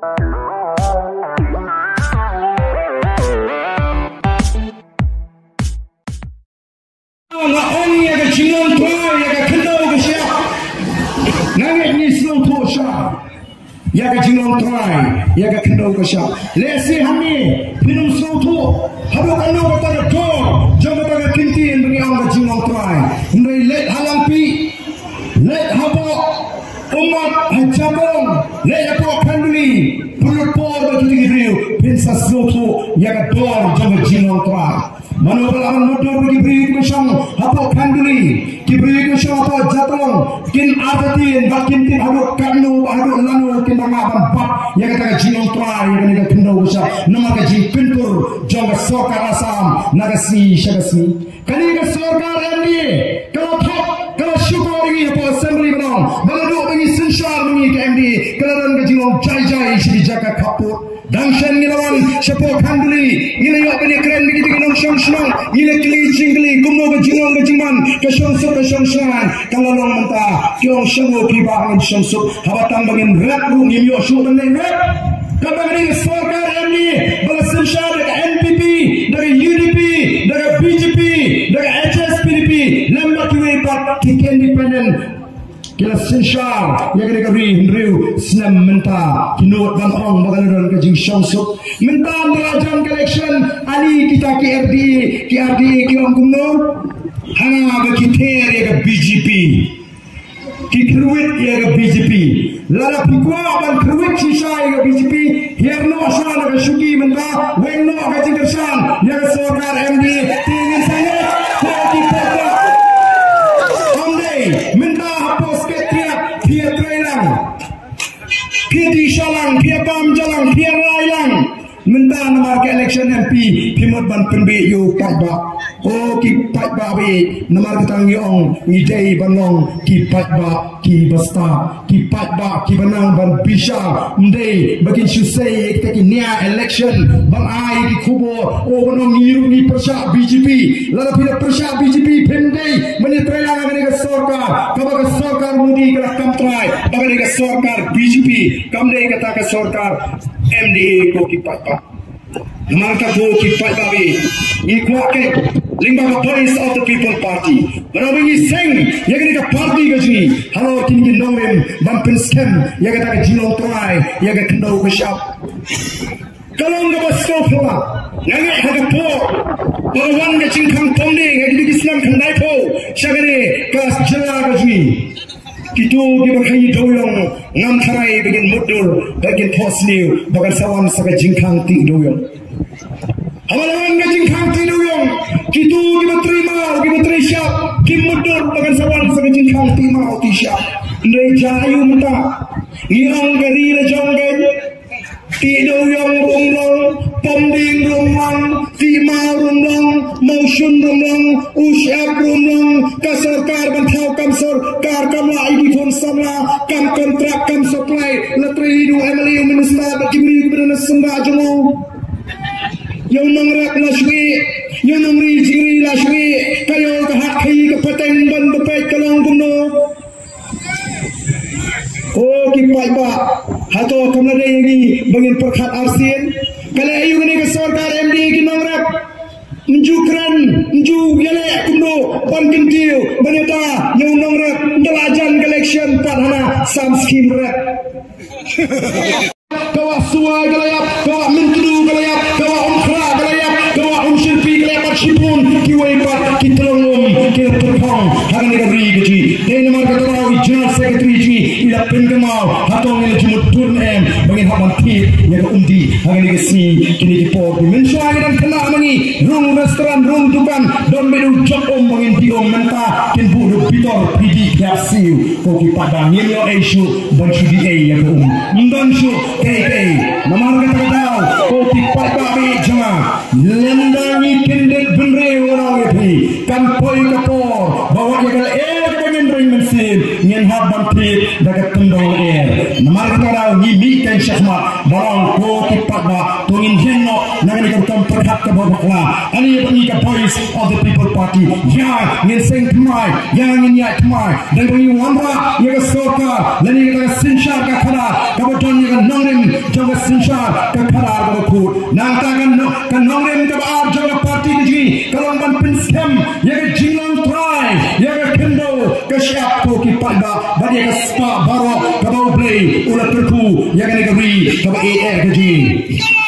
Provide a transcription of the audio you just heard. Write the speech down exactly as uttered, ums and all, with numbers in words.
Nga ong ïa ka jinglong trai, ïa ka khyndew ka shyiap. Nga ngeit ngi sngewthuh shai ïa ka jinglong trai, ïa ka khyndew ka shyiap. Lehse hangne phin ym sngewthuh haduh katno kata ka dor jong kata ka kyntien ba ngi ong ka jinglong trai. Hynrei leit ha Langpih, leit hapoh Ummat, ha Jatlong, leit hapoh Khanduli, pynlut por ba kito ki briew phin sa sngewthuh ïa ka dor jong ka jinglong trai. Mano ba la mutdur ba ki briew kiba shong hapoh Khanduli, ki briew kiba shong hapoh Jatlong, kin artatien bad kin tip haduh katno bad haduh lano kin da ngah ban bat ïa kata ka jinglong trai, ïa kane ka khyndew ka shyiap, namar ka jingpyntur jong ka sorkar Assam na ka sngi sha ka sngi. Kane ka sorkar M D A ka la thok, ka la shukor ïa ngi hapoh Assembly ba nong, ba la duh ba ngi synshar ma ngi ka M D A, ka la don ka jinglong jai jai sha ki jaka khappud. Dang shen ngi la wan shapoh Khanduli, ngi la ïoh ban ïakren bad kita ki nongshong shnong, ngi la kylli jingkylli kumno ka jinglong ka jingman, ka shongsuk ka shongsngain, ka la long mynta ki ong shano phi ba ngin shongsuk, haba tang ba ngin rep ruh ngim ïoh shuh ban leit rep. Kaba kane ka sorkar M D A ba la synshar da ka N P P, da ka U D P, da ka B J P, da ka H S P D P, lem bad kiwei pat ki independent, ki la synshar ïa kane ka ri hynriew snem mynta, ki nud ban ong ba ka la don ka jingshongsuk. Mynta ynda la jan ka election, ani kita ki R D A, ki R D A ki ong kumno? Hana ba ki ther ïa ka B J P. Ki kyrwit ïa ka B J P. Lada phi kwah ban kyrwit shisha ïa ka B J P, hiar noh sha na ka shuki mynta, weng noh ka jingkyrshan ïa ka sorkar M D A, te ngin sa leh, ko ki paidbah. Ym dei mynta hapoh Secretariat phi ïatrei lang, phi ïadih shah lang, phi ïabam jah lang, phi ïarai lang. Mynta namar ka election M P phi mut ban pynbeit ïa u paidbah. Ko ki paidbah ba ïeit, namar kata ngi ong ngi dei ban long ki paidbah kiba stad, ki paidbah kiba nang ban bishar. Ym dei ba kin shu sei ïa kita ki nia election ban ai ki khubor, o ban ong ngi ruh ngi pyrshah B J P. Lada phi la pyrshah B J P phin dei ban ïatrei lang ha kane ka sorkar, kaba ka sorkar Modi ka la kam trai, ba kane ka sorkar B J P kam dei kata ka sorkar M D A ko ki paidbah. Namar kata ko ki paidbah, ngi kwah keiñ lyngba ka Voice of the People Party, ba ngi seng ïa kane ka party ka jong ngi halor kine ki nongrim ban pynskhem ïa kata ka jinglong trai, ïa ka khyndew ka shyiap. Ka long kaba sngewphylla. Nga ngeit ha ka por ba ka wan ka jingkhang pom dieng ha kito ki snem khyndaiphew sha kane ka jylla ka jong ngi, kito kiba khaii dewïong ngam tharai ba kin mutdur, ba kin thohsniew ba kan sa wan sa ka jingkhang tih dewïong. Haba la wan ka jingkhang tih dewïong, kito kiba trei maw, kiba trei shyiap, kim mutdur ba kan sa wan sa ka jingkhang tih maw tih shyiap. Hynrei jia aïu mynta? Ngi ong ka ri la jong ka. Tih dewïong ruh ym long, pom dieng ruh ym long, tih maw ruh ym long, mawshun ruh ym long, u shyiap ruh ym long, ka sorkar ban thaw kam sorkar, kam lah ïa ki khun samla, kam kontrak, kam supply, la trei ïa u M L A, u minister bad ki briew kiba don ha syndah jong u. Ïa u nongrep la shu ïeh, ïa u nongri jingri la shu ïeh, ka ïew ka hat khaii ka pateng ban bapeit ka long kumno. Ko ki paidbah, hato kam la dei ïa ngi ba ngin pyrkhat arsien? Ka leh aïu kane ka sorkar M D A ki nongrep? Ym ju kren, ym ju ïaleh kumno ban kyntiew ban ïada ïa u nongrep, ynda la jan ka election pat hana sam skim rep. Ka wah Suai ka la ïap, ka wah Myntdu ka la ïap, ka wah Umkhrah ka la ïap, ka wah Umshyrpi ka la ïap, bad shibun kiwei pat ki tyllong um ki la pynkhong ha kane ka ri ka jong ngi. Dei namar kata daw i General Secretary jong ngi i la pynkynmaw, hato ngi la ju mutdur ne em ba ngin hap ban thied ïa ka umdih ha kane ka sngi, kine ki por. Mynshuwa ngi dang kynnoh ma ngi, rung restaurant, rung dukan, don beit u jop um ba ngin dih um, mynta kin buh da u bitor, phi dih phi hap siew. Ko ki paidbah, ngim ïoh ei shuh ban shu dih ei ïa ka um. Ym don shuh kaei kaei. Namar kata ka daw, ko ki paidbah ba ïeit jong nga, lymda ngi kyndit bynriew, nga ong ïa phi, kan poi ka por ba wat ïa ka lyer kaba ngin ring mynsiem ngin hap ban thied da ka tyndong lyer. Namar kata ka daw ngi mih keiñ shakhmat ban ong, ko ki paidbah, to ngin ïeng noh na kane ka rukom pyrkhat kaba bakla. Ani ba ngi ka Voice of the People Party, ïa ngin seng thymmai, ïa ngin ïaid thymmai, dei ba ngi wanrah ïa ka sorkar lane ïa ka synshar ka khadar kaba don ïa ka nongrim ka synshar ka khadar kaba khuid. Nangta ka no-, ka nongrim kaba ar jong ka party ka jong ngi ka long ban pynskhem ïa ka jinglong trai ïa ka khyndew ka shyiap ko ki paidbah bad ïa ka spah baroh kaba U Blei u la kyrkhu ïa kane ka ri kaba eh eh ka jong ngi.